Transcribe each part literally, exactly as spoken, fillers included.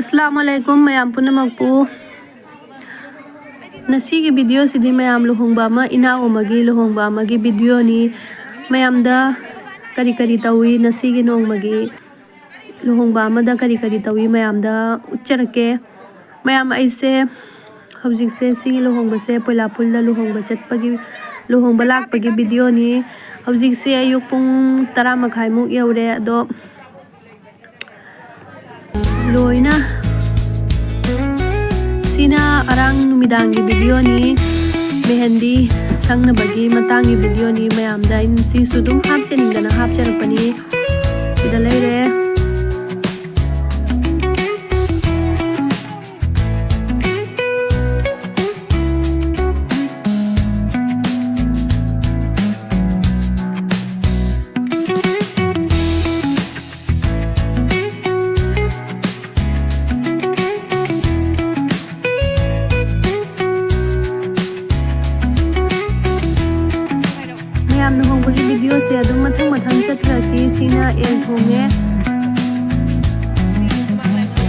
ꯑꯁꯂꯥꯃꯨ ꯑꯂꯥꯏꯀꯨꯝ ꯃꯌꯥꯝ ꯄꯨꯝꯅꯃꯛꯄꯨ꯫ ꯉꯁꯤꯒꯤ ꯚꯤꯗꯤꯑꯣꯁꯤꯗꯤ ꯃꯌꯥꯝ ꯂꯨꯍꯣꯡꯕ ꯑꯃ, ꯏꯅꯥꯎ ꯑꯃꯒꯤ ꯂꯨꯍꯣꯡꯕ ꯑꯃꯒꯤ ꯚꯤꯗꯤꯑꯣꯅꯤ꯫ ꯃꯌꯥꯝꯗ ꯀꯔꯤ ꯀꯔꯤ ꯇꯧꯏ, ꯉꯁꯤꯒꯤ ꯅꯣꯡꯃꯒꯤ ꯂꯨꯍꯣꯡꯕ ꯑꯃꯗ ꯀꯔꯤ ꯀꯔꯤ ꯇꯧꯏ ꯃꯌꯥꯝꯗ ꯎꯠꯆꯔꯛꯀꯦ꯫ ꯃꯌꯥꯝ, ꯑꯩꯁꯦ ꯍꯧꯖꯤꯛꯁꯦ ꯁꯤꯒꯤ ꯂꯨꯍꯣꯡꯕꯁꯦ ꯄꯣꯏꯂꯥꯄꯨꯜꯗ ꯂꯨꯍꯣꯡꯕ ꯆꯠꯄꯒꯤ, ꯂꯨꯍꯣꯡꯕ ꯂꯥꯛꯄꯒꯤ ꯚꯤꯗꯤꯑꯣꯅꯤ꯫ ꯍꯧꯖꯤꯛꯁꯦ ꯑꯌꯨꯛ ꯄꯨꯡ ꯇꯔꯥ ꯃꯈꯥꯏꯃꯨꯛ ꯌꯧꯔꯦ꯫ ꯑꯗꯣ ꯂꯣꯏꯅ ꯁꯤꯅ ꯑꯔꯥꯡ ꯅꯨꯃꯤꯗꯥꯡꯒꯤ ꯚꯤꯗꯤꯑꯣꯅꯤ꯫ ꯃꯦꯍꯦꯟꯗꯤ ꯁꯪꯅꯕꯒꯤ ꯃꯇꯥꯡꯒꯤ ꯚꯤꯗꯤꯑꯣꯅꯤ꯫ ꯃꯌꯥꯝꯗ ꯑꯩꯅ ꯁꯤꯁꯨ ꯑꯗꯨꯝ ꯍꯥꯞꯆꯅꯤꯡꯗꯅ ꯍꯥꯞꯆꯔꯛꯄꯅꯤ꯫ ꯁꯤꯗ ꯂꯩꯔꯦ꯫ ꯃꯌꯥꯝ ꯂꯨꯍꯣꯡꯕꯒꯤ ꯚꯤꯗꯤꯑꯣꯁꯦ ꯑꯗꯨꯝ ꯃꯊꯪ ꯃꯊꯪ ꯆꯠꯈ꯭ꯔꯁꯤ꯫ ꯁꯤꯅ ꯑꯦꯜ ꯊꯣꯡꯉꯦ꯫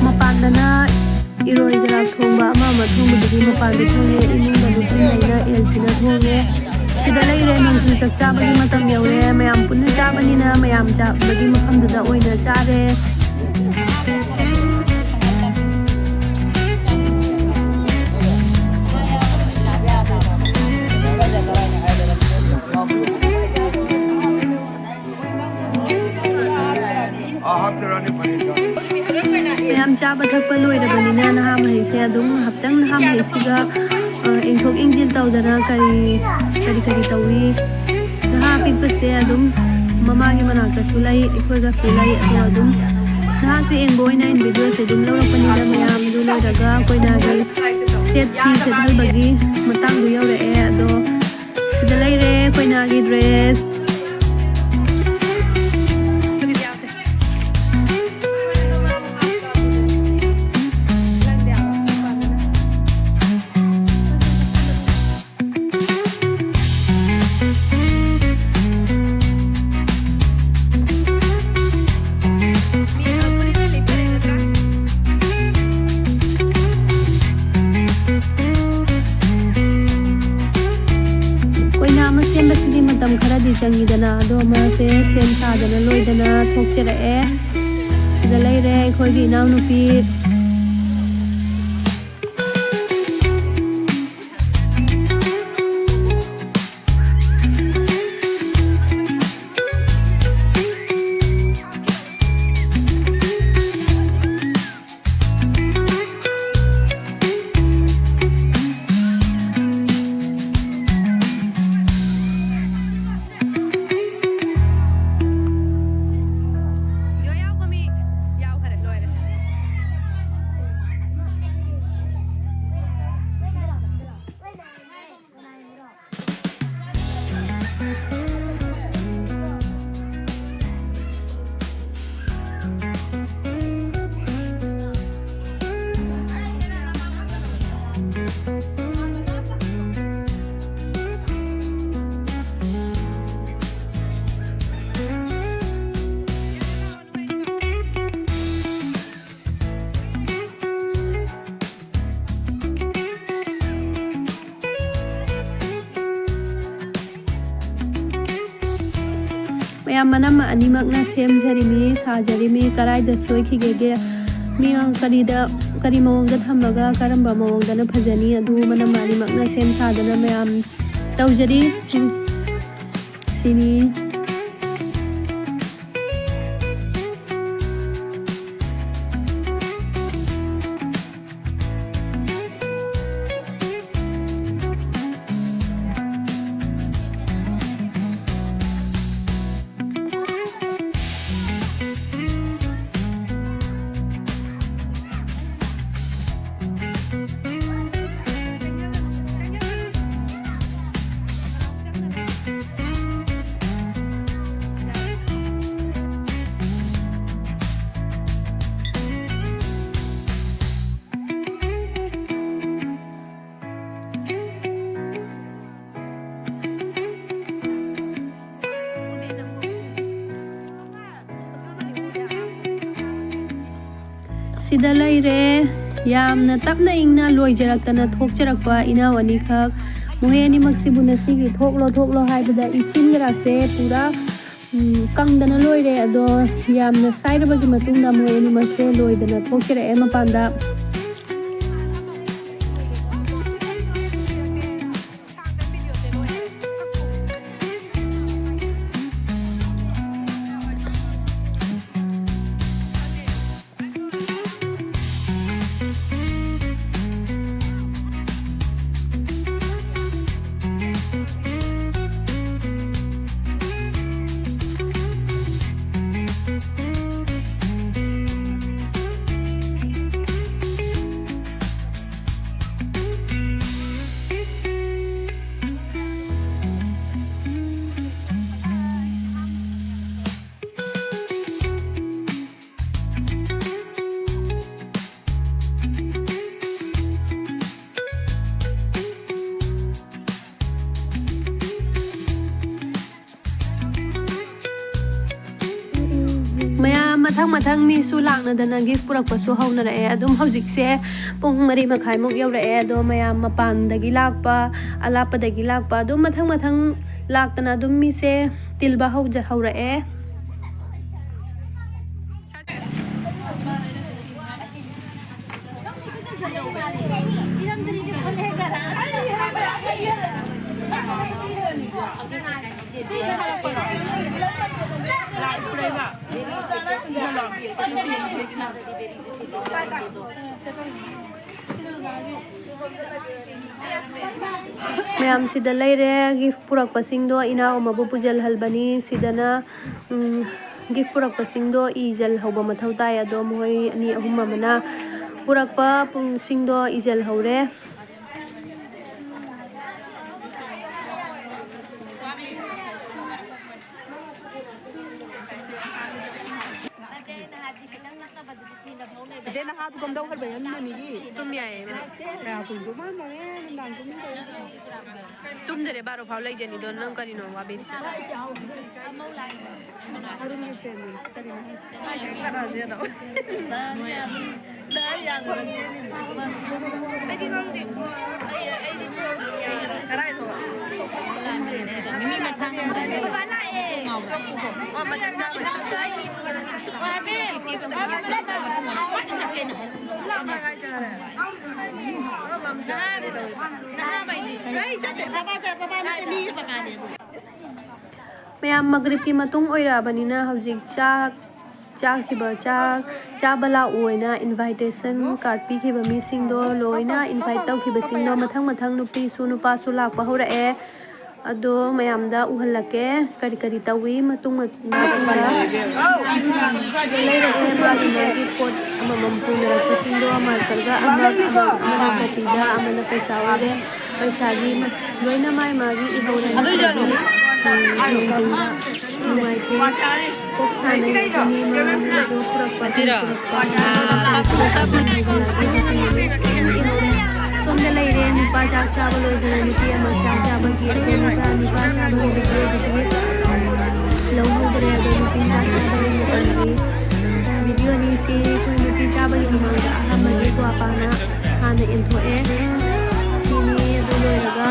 ꯃꯄꯥꯟꯗꯅ ꯏꯔꯣꯏ ꯀꯔꯥꯛ ꯊꯣꯡꯕ ꯑꯃ ꯑꯃ ꯊꯣꯡꯕꯗꯨꯗꯤ ꯃꯄꯥꯟꯗ ꯊꯣꯡꯉꯦ꯫ ꯏꯃꯨꯡꯗ ꯅꯨꯄꯤꯉꯩꯅ ꯑꯦꯜꯁꯤꯅ ꯊꯣꯡꯉꯦ꯫ ꯁꯤꯗ ꯂꯩꯔꯦ, ꯅꯨꯡꯊꯤꯜ ꯆꯥꯛ ꯆꯥꯕꯒꯤ ꯃꯇꯝ ꯌꯧꯔꯦ꯫ ꯃꯌꯥꯝ ꯄꯨꯟꯅ ꯆꯥꯕꯅꯤꯅ ꯃꯌꯥꯝ ꯆꯥꯕꯒꯤ ꯃꯐꯝꯗꯨꯗ ꯑꯣꯏꯅ ꯆꯥꯔꯦ꯫ ꯃꯌꯥꯝ ꯆꯥꯕ ꯊꯛꯄ ꯂꯣꯏꯔꯕꯅꯤꯅ ꯅꯍꯥ ꯃꯍꯩꯁꯦ ꯑꯗꯨꯝ ꯉꯥꯏꯍꯥꯛꯇꯪ ꯅꯍꯥ ꯃꯍꯩꯁꯤꯒ, ꯑ, ꯌꯦꯡꯊꯣꯛ ꯌꯦꯡꯁꯤꯟ ꯇꯧꯗꯅ ꯀꯔꯤ, ꯀꯔꯤ ꯀꯔꯤ ꯇꯧꯏ꯫ ꯅꯍꯥ ꯑꯄꯤꯛꯄꯁꯦ ꯑꯗꯨꯝ ꯃꯃꯥꯒꯤ ꯃꯅꯥꯛꯇꯁꯨ ꯂꯩ, ꯑꯩꯈꯣꯏꯒꯁꯨ ꯂꯩ꯫ ꯑꯗꯣ ꯑꯗꯨꯝ ꯅꯍꯥꯁꯦ ꯌꯦꯡꯕ ꯑꯣꯏꯅ ꯑꯩꯅ ꯚꯤꯗꯤꯑꯣꯁꯦ ꯑꯗꯨꯝ ꯂꯧꯔꯛꯄꯅꯤꯅ ꯃꯌꯥꯝꯗꯨ ꯂꯣꯏꯔꯒ ꯑꯩꯈꯣꯏꯅ ꯁꯦꯠ ꯐꯤ ꯁꯦꯠꯍꯟꯕꯒꯤ ꯃꯇꯥꯡꯗꯨ ꯌꯧꯔꯛꯑꯦ꯫ ꯑꯗꯣ ꯁꯤꯗ ꯂꯩꯔꯦ ꯑꯩꯈꯣꯏꯅ ꯗ꯭ꯔꯦꯁ꯫ ꯆꯪꯉꯤꯗꯅ, ꯑꯗꯣ ꯃꯥꯁꯦ ꯁꯦꯝ ꯁꯥꯗꯅ ꯂꯣꯏꯗꯅ ꯊꯣꯛꯆꯔꯛꯑꯦ꯫ ꯁꯤꯗ ꯂꯩꯔꯦ ꯑꯩꯈꯣꯏꯒꯤ ꯏꯅꯥꯎꯅꯨꯄꯤ꯫ ꯃꯌꯥꯝ, ꯃꯅꯝꯃ ꯑꯅꯤꯃꯛꯅ ꯁꯦꯝꯖꯔꯤꯃꯤ, ꯁꯥꯖꯔꯤꯃꯤ꯫ ꯀꯔꯥꯏꯗ ꯁꯣꯏꯈꯤꯒꯦꯒꯦ? ꯃꯤ ꯀꯔꯤꯗ, ꯀꯔꯤ ꯃꯑꯣꯡꯗ ꯊꯝꯃꯒ ꯀꯔꯝꯕ ꯃꯑꯣꯡꯗꯅ ꯐꯖꯅꯤ? ꯑꯗꯨ ꯃꯅꯝꯃ ꯑꯅꯤꯃꯛꯅ ꯁꯦꯝ ꯁꯥꯗꯅ ꯃꯌꯥꯝ ꯇꯧꯖꯔꯤ꯫ ꯁꯤ-, ꯁꯤꯅꯤ꯫ ꯁꯤꯗ ꯂꯩꯔꯦ꯫ ꯌꯥꯝꯅ ꯇꯞꯅ ꯏꯪꯅ ꯂꯣꯏꯖꯔꯛꯇꯅ ꯊꯣꯛꯆꯔꯛꯄ ꯏꯅꯥꯎ ꯑꯅꯤꯈꯛ꯫ ꯃꯈꯣꯏ ꯑꯅꯤꯃꯛꯁꯤꯕꯨ ꯉꯁꯤꯒꯤ ꯊꯣꯛꯂꯣ ꯊꯣꯛꯂꯣ ꯍꯥꯏꯕꯗ ꯏꯆꯤꯟꯒꯔꯥꯛꯁꯦ ꯄꯨꯔꯥ, ꯎꯝ, ꯀꯪꯗꯅ ꯂꯣꯏꯔꯦ꯫ ꯑꯗꯣ ꯌꯥꯝꯅ ꯁꯥꯏꯔꯕꯒꯤ ꯃꯇꯨꯡꯗ ꯃꯈꯣꯏ ꯑꯅꯤꯃꯛꯁꯦ ꯂꯣꯏꯗꯅ ꯊꯣꯛꯆꯔꯛꯑꯦ ꯃꯄꯥꯟꯗ꯫ ꯃꯌꯥꯝ ꯃꯊꯪ ꯃꯊꯪ ꯃꯤꯁꯨ ꯂꯥꯛꯅꯗꯅ gift ꯄꯨꯔꯛꯄꯁꯨ ꯍꯧꯅꯔꯛꯑꯦ꯫ ꯑꯗꯨꯝ ꯍꯧꯖꯤꯛꯁꯦ ꯄꯨꯡ ꯃꯔꯤ ꯃꯈꯥꯏꯃꯨꯛ ꯌꯧꯔꯛꯑꯦ꯫ ꯑꯗꯣ ꯃꯌꯥꯝ ꯃꯄꯥꯟꯗꯒꯤ ꯂꯥꯛꯄ, ꯑꯂꯥꯞꯄꯗꯒꯤ ꯂꯥꯛꯄ, ꯑꯗꯨꯝ ꯃꯊꯪ ꯃꯊꯪ ꯂꯥꯛꯇꯅ ꯑꯗꯨꯝ ꯃꯤꯁꯦ ꯇꯤꯜꯕ ꯍꯧꯖ-, ꯍꯧꯔꯛꯑꯦ꯫ ꯃꯌꯥꯝꯁꯤꯗ ꯂꯩꯔꯦ꯫ Gift ꯄꯨꯔꯛꯄꯁꯤꯡꯗꯣ ꯏꯅꯥꯎ ꯑꯃꯕꯨ ꯄꯨꯖꯜꯍꯜꯕꯅꯤ꯫ ꯁꯤꯗꯅ, ꯎꯝ, gift ꯄꯨꯔꯛꯄꯁꯤꯡꯗꯣ ꯏꯖꯜꯍꯧꯕ ꯃꯊꯧ ꯇꯥꯏ꯫ ꯑꯗꯣ ꯃꯈꯣꯏ ꯑꯅꯤ ꯑꯍꯨꯝ ꯑꯃꯅ ꯄꯨꯔꯛꯄ ꯄꯨꯡꯁꯤꯡꯗꯣ ꯏꯖꯜꯍꯧꯔꯦ꯫ ꯇꯨꯝ ꯌꯥꯏꯌꯦ ꯏꯕꯦꯝꯃ꯫ ꯇꯨꯝꯗꯔꯦ, ꯕꯥꯔꯣ ꯐꯥꯎ ꯂꯩꯖꯅꯤꯗꯣ, ꯅꯪ ꯀꯔꯤꯅꯣ ꯋꯥꯕꯤꯔꯤꯁꯦ? ꯑꯩꯗꯤ ꯈꯪꯗꯦ꯫ ꯑꯩ, ꯑꯩꯗꯤ ꯊꯣꯛꯑꯒ ꯌꯥꯏ꯫ ꯀꯗꯥꯏ ꯊꯣꯛꯑꯒ? ꯕꯕꯥ ꯂꯥꯛꯑꯦ꯫ ꯃꯥ ꯃꯆꯤꯟ ꯆꯥꯕ꯫ ꯃꯌꯥꯝ ꯃꯒ꯭ꯔꯤꯕꯀꯤ ꯃꯇꯨꯡ ꯑꯣꯏꯔꯛꯑꯕꯅꯤꯅ ꯍꯧꯖꯤꯛ ꯆꯥꯛ ꯆꯥꯈꯤꯕ ꯆꯥꯛ ꯆꯥꯕ ꯂꯥꯛꯎ ꯍꯥꯏꯅ invitation card ꯄꯤꯈꯤꯕ ꯃꯤꯁꯤꯡꯗꯣ ꯂꯣꯏꯅ invite ꯇꯧꯈꯤꯕꯁꯤꯡꯗꯣ ꯃꯊꯪ ꯃꯊꯪ ꯅꯨꯄꯤꯁꯨ ꯅꯨꯄꯥꯁꯨ ꯂꯥꯛꯄ ꯍꯧꯔꯛꯑꯦ꯫ ꯑꯗꯣ ꯃꯌꯥꯝꯗ ꯎꯍꯜꯂꯛꯀꯦ ꯀꯔꯤ ꯀꯔꯤ ꯇꯧꯏ ꯃꯇꯨꯡ ꯃꯇꯨꯡꯗ꯫ ꯂꯩꯔꯛꯑꯦ ꯃꯥꯒꯤ ꯃꯥꯒꯤ ꯄꯣꯠ ꯑꯃꯃꯝ ꯄꯨꯅꯔꯛꯄꯁꯤꯡꯗꯣ ꯑꯃ ꯅꯠꯇ꯭ꯔꯒ ꯑꯃ ꯑꯃ ꯑꯃꯅ ꯀꯣꯐꯤꯗ ꯑꯃꯅ ꯄꯩꯁꯥ ꯑꯣꯏꯔꯦ꯫ ꯄꯩꯁꯥꯒꯤ ꯂꯣꯏꯅ ꯃꯥꯏ ꯃꯥꯒꯤ ꯏꯍꯧꯔꯅꯤ꯫ ꯅꯨꯡꯉꯥꯏꯇꯦ꯫ ꯀꯣꯛ ꯁꯥꯟꯅꯩ ꯑꯗꯨꯅꯤ ꯃꯃꯥꯡꯗꯁꯨ ꯄꯨꯔꯛꯄ ꯄꯨꯔꯛꯄ ꯁꯣꯝꯗ ꯂꯩꯔꯦ ꯅꯨꯄꯥ ꯆꯥꯛ ꯆꯥꯕ ꯂꯣꯏꯗꯅ ꯅꯨꯄꯤ ꯑꯃ ꯆꯥꯛ ꯆꯥꯕꯒꯤ ꯑꯩꯈꯣꯏ ꯅꯨꯄꯥ ꯅꯨꯄꯥ ꯆꯥꯕꯒꯤ ꯚꯤꯗꯤꯑꯣꯗꯨꯁꯨ ꯂꯧꯍꯧꯗ꯭ꯔꯦ꯫ ꯑꯗꯣ ꯅꯨꯄꯤ ꯆꯥꯛ ꯆꯥꯕꯒꯤ ꯃꯇꯝꯒꯤ ꯚꯤꯗꯤꯑꯣꯅꯤ ꯁꯤ꯫ ꯑꯩꯈꯣꯏ ꯅꯨꯄꯤ ꯆꯥꯕꯒꯤ ꯃꯃꯥꯡꯗ ꯑꯍꯥꯟꯕꯒꯤ ꯀ꯭ꯋꯥꯄꯥꯅ ꯍꯥꯟꯅ ꯏꯟꯊꯣꯛꯑꯦ꯫ ꯁꯤꯅꯤ꯫ ꯑꯗꯨ ꯂꯣꯏꯔꯒ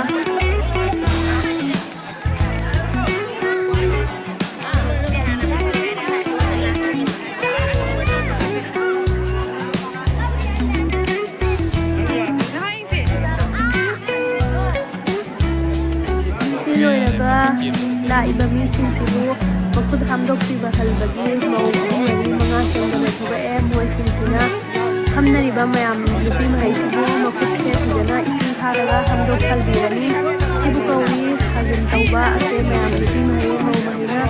ꯁꯤ ꯂꯣꯏꯔꯒ ꯂꯥꯛꯏꯕ ꯃꯤꯁꯤꯡꯁꯤꯕꯨ ꯃꯈꯨꯠ ꯍꯥꯝꯗꯣꯛꯄꯤꯕ ꯍꯜꯕꯒꯤ ꯃꯧ ꯑꯍꯨꯝ ꯃꯔꯤ ꯃꯉꯥ ꯆꯪꯗꯅ ꯊꯣꯛꯂꯛꯑꯦ꯫ ꯃꯣꯏꯁꯤꯡꯁꯤꯅ ꯐꯝꯅꯔꯤꯕ ꯃꯌꯥꯝ ꯅꯨꯄꯤ ꯃꯍꯩꯁꯤꯕꯨ ꯃꯈꯨꯠꯁꯦ ꯐꯖꯅ ꯏꯁꯤꯡ ꯊꯥꯔꯒ ꯍꯥꯝꯗꯣꯛꯍꯟꯕꯤꯔꯅꯤ꯫ ꯁꯤꯕꯨ ꯀꯧꯏ ꯍꯖꯨꯝ ꯇꯧꯕ꯫ ꯑꯁꯦ ꯃꯌꯥꯝ ꯅꯨꯄꯤ ꯃꯍꯩ ꯃꯧ ꯃꯍꯩꯅ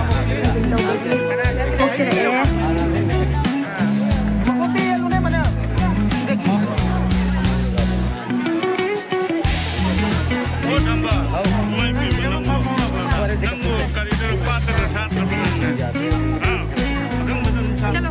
ꯍꯖꯨꯝ ꯇꯧꯕꯒꯤ ꯊꯣꯛꯆꯔꯛꯑꯦ꯫ ꯅꯪꯕꯨ ꯀꯔꯤꯗꯅꯣ ꯄꯥꯠꯇꯅ ꯁꯥꯠꯇ꯭ꯔꯕ ꯅꯪꯅꯦ? ꯍꯥ? ꯑꯀꯪꯕꯗ ꯑꯗꯨꯝ ꯁꯥꯠ- ꯆꯠꯂꯣ꯫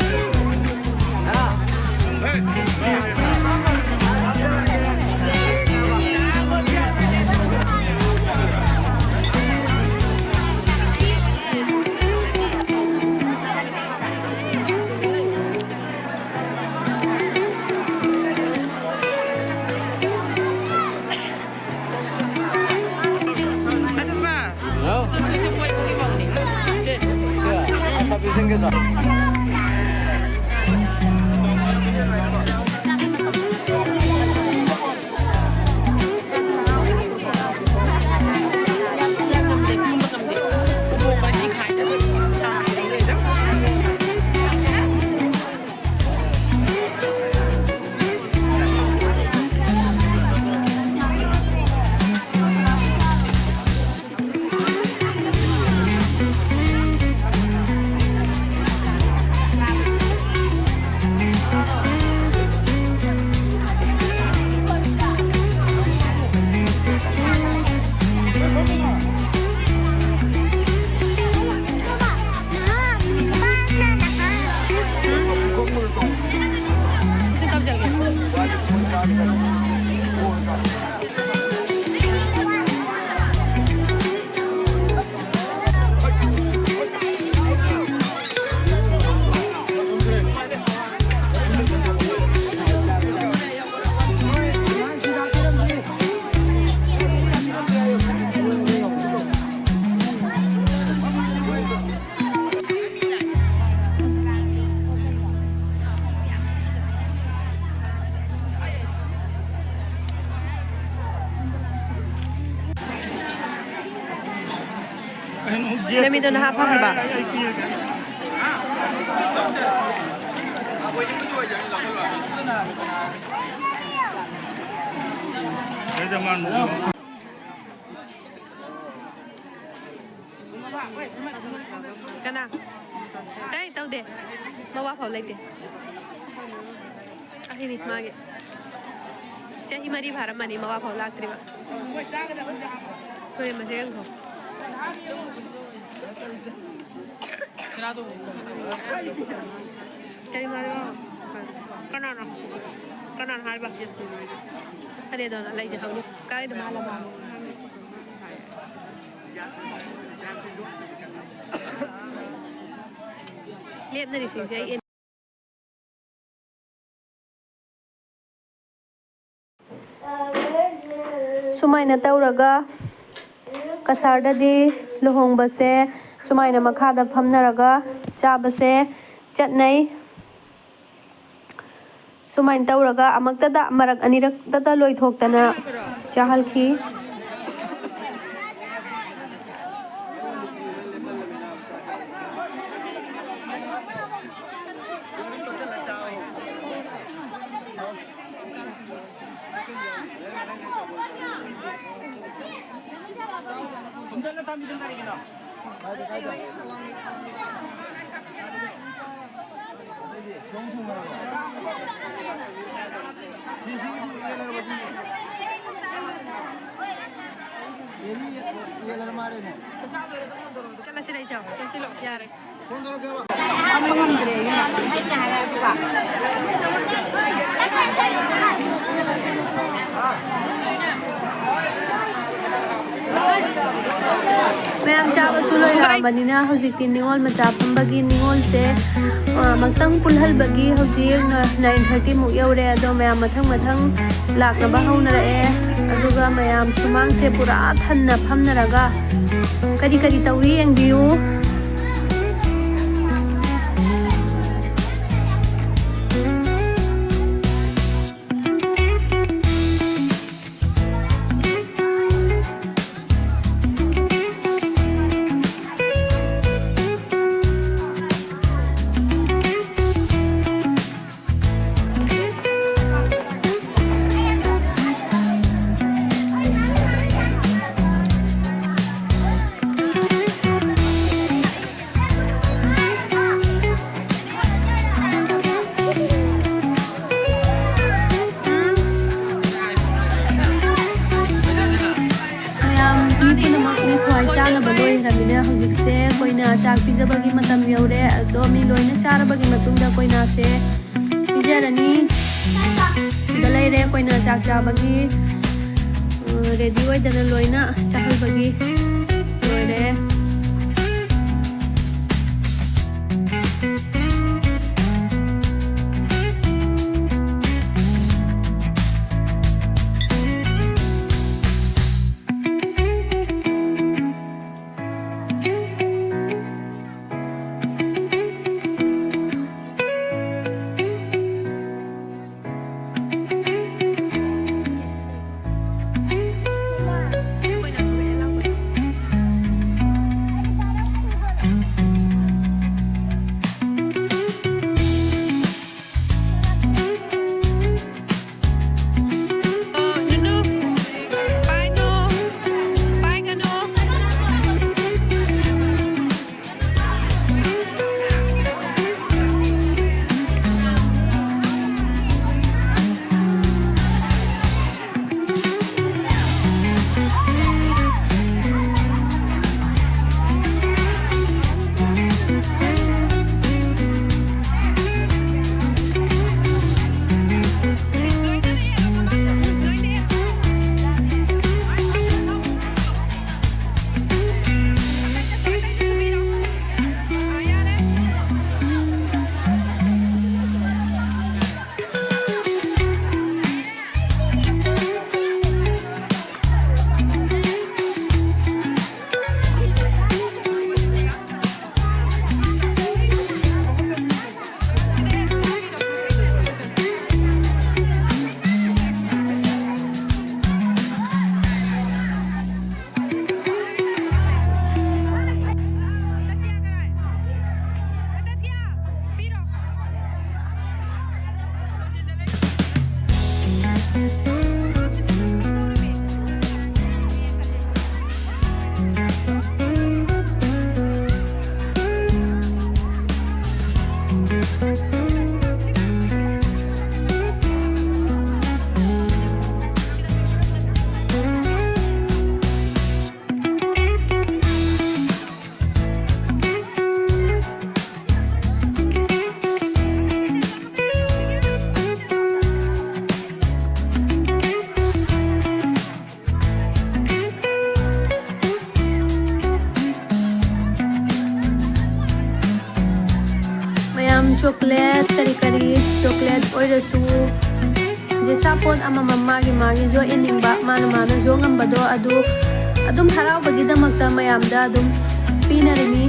ꯅꯃꯤꯠꯇꯣ ꯅꯍꯥ ꯐꯍꯟꯕ꯫ ꯀꯅꯥ? ꯇꯥꯏ, ꯇꯧꯗꯦ꯫ ꯃꯋꯥ ꯐꯥꯎ ꯂꯩꯇꯦ꯫ ꯑꯁꯤꯅꯤ ꯃꯥꯒꯤ꯫ ꯆꯍꯤ ꯃꯔꯤ ꯐꯥꯔꯝꯃꯅꯤ ꯃꯋꯥ ꯐꯥꯎ ꯂꯥꯛꯇ꯭ꯔꯤꯕ꯫ ꯐꯨꯔꯤꯠ ꯃꯆꯦꯠ ꯑꯃꯐꯥꯎ꯫ ꯀꯔꯤ ꯃꯥꯜꯂꯣ? ꯀꯅꯥꯅꯣ? ꯀꯅꯥꯅꯣ ꯍꯥꯏꯕ? ꯐꯔꯦ, ꯑꯗꯣ ꯂꯩꯖꯍꯧꯅꯤ꯫ ꯀꯥꯏꯗ ꯃꯥꯜꯂꯕ? ꯂꯦꯞꯅꯔꯤꯁꯤꯡꯁꯦ ꯑꯩ ꯁꯨꯃꯥꯏꯅ ꯇꯧꯔꯒ ꯀꯁꯥꯔꯗꯗꯤ ꯂꯨꯍꯣꯡꯕꯁꯦ ꯁꯨꯃꯥꯏꯅ ꯃꯈꯥꯗ ꯐꯝꯅꯔꯒ ꯆꯥꯕꯁꯦ ꯆꯠꯅꯩ꯫ ꯁꯨꯃꯥꯏꯅ ꯇꯧꯔꯒ ꯑꯃꯨꯛꯇꯗ ꯃꯔꯛ ꯑꯅꯤꯔꯛꯇꯗ ꯂꯣꯏꯊꯣꯛꯇꯅ ꯆꯥꯍꯜꯈꯤ꯫ ꯆꯠꯂꯁꯤ ꯂꯩ, ꯆꯥꯎ, ꯆꯠꯁꯤꯜꯂꯣ, ꯌꯥꯔꯦ꯫ ꯃꯌꯥꯝ ꯆꯥꯕꯁꯨ ꯂꯣꯏꯔꯛꯑꯕꯅꯤꯅ ꯍꯧꯖꯤꯛꯇꯤ ꯅꯤꯉꯣꯜ ꯃꯆꯥ ꯐꯝꯕꯒꯤ ꯅꯤꯉꯣꯜꯁꯦ, ꯑ, ꯑꯃꯨꯛꯇꯪ ꯄꯨꯜꯍꯜꯕꯒꯤ ꯍꯧꯖꯤꯛ nine thirty ꯃꯨꯛ ꯌꯧꯔꯦ꯫ ꯑꯗꯣ ꯃꯌꯥꯝ ꯃꯊꯪ ꯃꯊꯪ ꯂꯥꯛꯅꯕ ꯍꯧꯅꯔꯛꯑꯦ꯫ ꯑꯗꯨꯒ ꯃꯌꯥꯝ ꯁꯨꯃꯥꯡꯁꯦ ꯄꯨꯔꯥ ꯊꯟꯅ ꯐꯝꯅꯔꯒ ꯀꯔꯤ ꯀꯔꯤ ꯇꯧꯏ ꯌꯦꯡꯕꯤꯌꯨ꯫ ꯃꯌꯥꯝ ꯃꯤ ꯄꯨꯝꯅꯃꯛ ꯃꯤꯊ꯭ꯋꯥꯏ ꯆꯥꯅꯕ ꯂꯣꯏꯈ꯭ꯔꯕꯅꯤꯅ ꯍꯧꯖꯤꯛꯁꯦ ꯑꯩꯈꯣꯏꯅ ꯆꯥꯛ ꯄꯤꯖꯕꯒꯤ ꯃꯇꯝ ꯌꯧꯔꯦ꯫ ꯑꯗꯣ ꯃꯤ ꯂꯣꯏꯅ ꯆꯥꯔꯕꯒꯤ ꯃꯇꯨꯡꯗ ꯑꯩꯈꯣꯏꯅ ꯁꯦ ꯄꯤꯖꯔꯅꯤ꯫ ꯁꯤꯗ ꯂꯩꯔꯦ ꯑꯩꯈꯣꯏꯅ ꯆꯥꯛ ꯆꯥꯕꯒꯤ, ꯑ, ready ꯑꯣꯏꯗꯅ ꯂꯣꯏꯅ ꯆꯥꯍꯟꯕꯒꯤ ꯂꯣꯏꯔꯦ꯫ ꯁꯨ ꯖꯦꯁꯥ ꯄꯣꯠ ꯑꯃꯃꯝ ꯃꯥꯒꯤ ꯃꯥꯒꯤ ꯌꯣꯛꯏꯅꯤꯡꯕ, ꯃꯥꯅ ꯃꯥꯅ ꯌꯣꯛꯉꯝꯕꯗꯣ ꯑꯗꯨ ꯑꯗꯨꯝ ꯍꯔꯥꯎꯕꯒꯤꯗꯃꯛꯇ ꯃꯌꯥꯝꯗ ꯑꯗꯨꯝ ꯄꯤꯅꯔꯤꯅꯤ꯫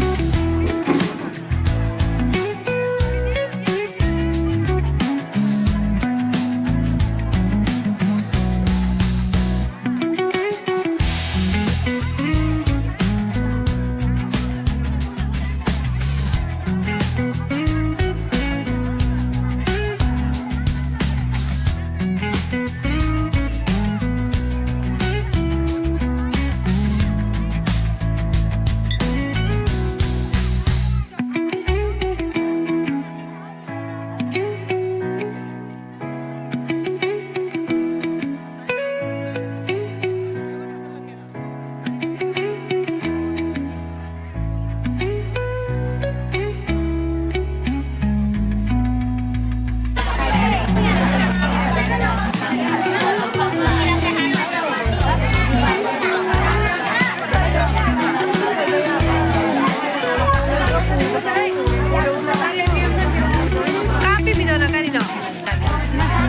ꯀꯥꯞꯄꯤꯃꯤꯗꯣ ꯅꯪ ꯀꯔꯤꯅꯣ?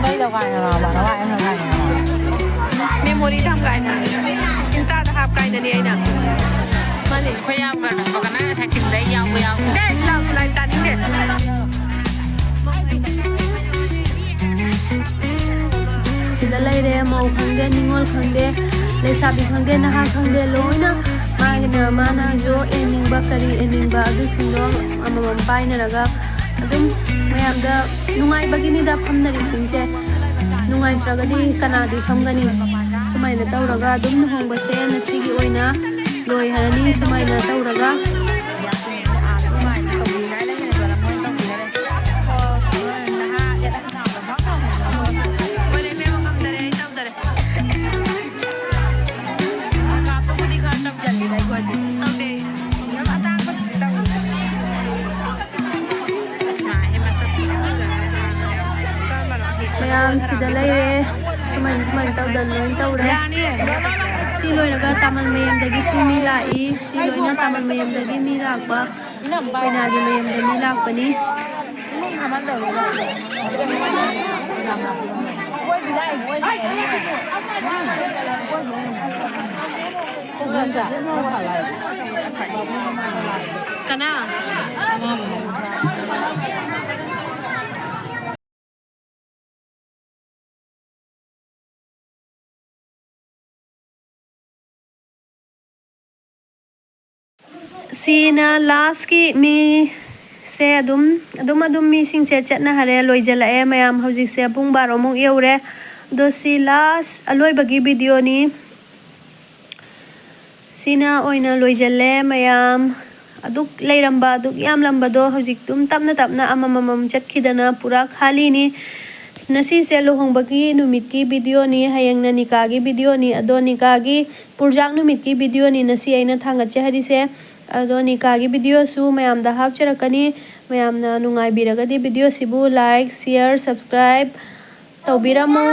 ꯀꯩꯗꯧ ꯀꯥꯏꯅ ꯂꯥꯎꯕ? ꯂꯋꯥꯏ ꯑꯃ ꯀꯥꯏꯅ ꯂꯥꯎꯕ? ꯃꯦꯃꯣꯔꯤ ꯊꯝ ꯀꯥꯏꯅ, ꯏꯟꯁꯇꯥꯗ ꯍꯥꯞ ꯀꯥꯏꯅꯅꯤ ꯑꯩꯅ꯫ ꯃꯥꯅꯦ꯫ ꯑꯩꯈꯣꯏ ꯌꯥꯝ ꯀꯔꯝꯕ ꯀꯅꯥ ꯁꯥꯏꯠꯁꯤꯡꯗ ꯌꯥꯎꯕ ꯌꯥꯎꯕ? ꯗꯦ, ꯂꯥꯎ, ꯂꯥꯏ ꯇꯥꯅꯤꯡꯗꯦ꯫ ꯁꯤꯗ ꯂꯩꯔꯦ, ꯃꯧ ꯈꯪꯗꯦ, ꯅꯤꯉꯣꯜ ꯈꯪꯗꯦ, ꯂꯩꯁꯥꯕꯤ ꯈꯪꯗꯦ, ꯅꯍꯥ ꯈꯪꯗꯦ, ꯂꯣꯏꯅ ꯃꯥꯒꯤꯅ ꯃꯥꯅꯁꯨ ꯌꯦꯡꯅꯤꯡꯕ, ꯀꯔꯤ ꯌꯦꯡꯅꯤꯡꯕ ꯑꯗꯨꯁꯤꯡꯗꯣ ꯑꯃꯃꯝ ꯄꯥꯏꯅꯔꯒ ꯑꯗꯨꯝ ꯃꯌꯥꯝꯗ ꯅꯨꯡꯉꯥꯏꯕꯒꯤꯅꯤꯗ ꯐꯝꯅꯔꯤꯁꯤꯡꯁꯦ꯫ ꯅꯨꯡꯉꯥꯏꯇ꯭ꯔꯒꯗꯤ ꯀꯅꯥꯗꯤ ꯐꯝꯒꯅꯤ? ꯁꯨꯃꯥꯏꯅ ꯇꯧꯔꯒ ꯑꯗꯨꯝ ꯂꯨꯍꯣꯡꯕꯁꯦ ꯉꯁꯤꯒꯤ ꯑꯣꯏꯅ ꯂꯣꯏꯍꯔꯅꯤ꯫ ꯁꯨꯃꯥꯏꯅ ꯇꯧꯔꯒ ꯇꯧꯗꯦ꯫ ꯃꯌꯥꯝ ꯁꯤꯗ ꯂꯩꯔꯦ꯫ ꯁꯨꯃꯥꯏꯅ, ꯁꯨꯃꯥꯏꯅ ꯇꯧꯗꯅ ꯂꯣꯏ ꯇꯧꯔꯦ꯫ ꯁꯤ ꯂꯣꯏꯔꯒ ꯇꯥꯃꯜ ꯃꯌꯨꯝꯗꯒꯤꯁꯨ ꯃꯤ ꯂꯥꯛꯏ꯫ ꯁꯤ ꯂꯣꯏꯅ ꯇꯥꯃꯜ ꯃꯌꯨꯝꯗꯒꯤ ꯃꯤ ꯂꯥꯛꯄ, ꯀꯩꯅꯥꯒꯤ ꯃꯌꯨꯝꯗ ꯃꯤ ꯂꯥꯛꯄꯅꯤ꯫ ꯀꯅꯥ? ꯁꯤꯅ ꯂꯥꯁꯀꯤ ꯃꯤꯁꯦ꯫ ꯑꯗꯨꯝ ꯑꯗꯨꯝ ꯑꯗꯨꯝ ꯃꯤꯁꯤꯡꯁꯦ ꯆꯠꯅꯍꯔꯦ, ꯂꯣꯏꯁꯤꯜꯂꯛꯑꯦ꯫ ꯃꯌꯥꯝ ꯍꯧꯖꯤꯛꯁꯦ ꯄꯨꯡ ꯕꯥꯔꯣꯃꯨꯛ ꯌꯧꯔꯦ꯫ ꯑꯗꯣ ꯁꯤ ꯂꯥꯁ ꯑꯂꯣꯏꯕꯒꯤ ꯚꯤꯗꯤꯑꯣꯅꯤ꯫ ꯁꯤꯅ ꯑꯣꯏꯅ ꯂꯣꯏꯁꯤꯜꯂꯦ꯫ ꯃꯌꯥꯝ ꯑꯗꯨꯛ ꯂꯩꯔꯝꯕ, ꯑꯗꯨꯛ ꯌꯥꯝꯂꯝꯕꯗꯣ ꯍꯧꯖꯤꯛ ꯑꯗꯨꯝ ꯇꯞꯅ ꯇꯞꯅ ꯑꯃꯃꯝ ꯆꯠꯈꯤꯗꯅ ꯄꯨꯔꯥ ꯈꯥꯂꯤꯅꯤ꯫ ꯉꯁꯤꯁꯦ ꯂꯨꯍꯣꯡꯕꯒꯤ ꯅꯨꯃꯤꯠꯀꯤ ꯚꯤꯗꯤꯑꯣꯅꯤ, ꯍꯌꯦꯡꯅ ꯅꯤꯀꯥꯒꯤ ꯚꯤꯗꯤꯑꯣꯅꯤ꯫ ꯑꯗꯣ ꯅꯤꯀꯥꯒꯤ ꯄꯨꯔꯖꯥꯛ ꯅꯨꯃꯤꯠꯀꯤ ꯚꯤꯗꯤꯑꯣꯅꯤ ꯉꯁꯤ ꯑꯩꯅ ꯊꯥꯡꯒꯠꯆꯦ ꯍꯥꯏꯔꯤꯁꯦ꯫ ꯑꯗꯣ ꯅꯤꯀꯥꯒꯤ ꯚꯤꯗꯤꯑꯣꯁꯨ ꯃꯌꯥꯝꯗ ꯍꯥꯞꯆꯔꯛꯀꯅꯤ꯫ ꯃꯌꯥꯝꯅ ꯅꯨꯡꯉꯥꯏꯕꯤꯔꯒꯗꯤ ꯚꯤꯗꯤꯑꯣꯁꯤꯕꯨ like, share, subscribe ꯇꯧꯕꯤꯔꯝꯃꯨ꯫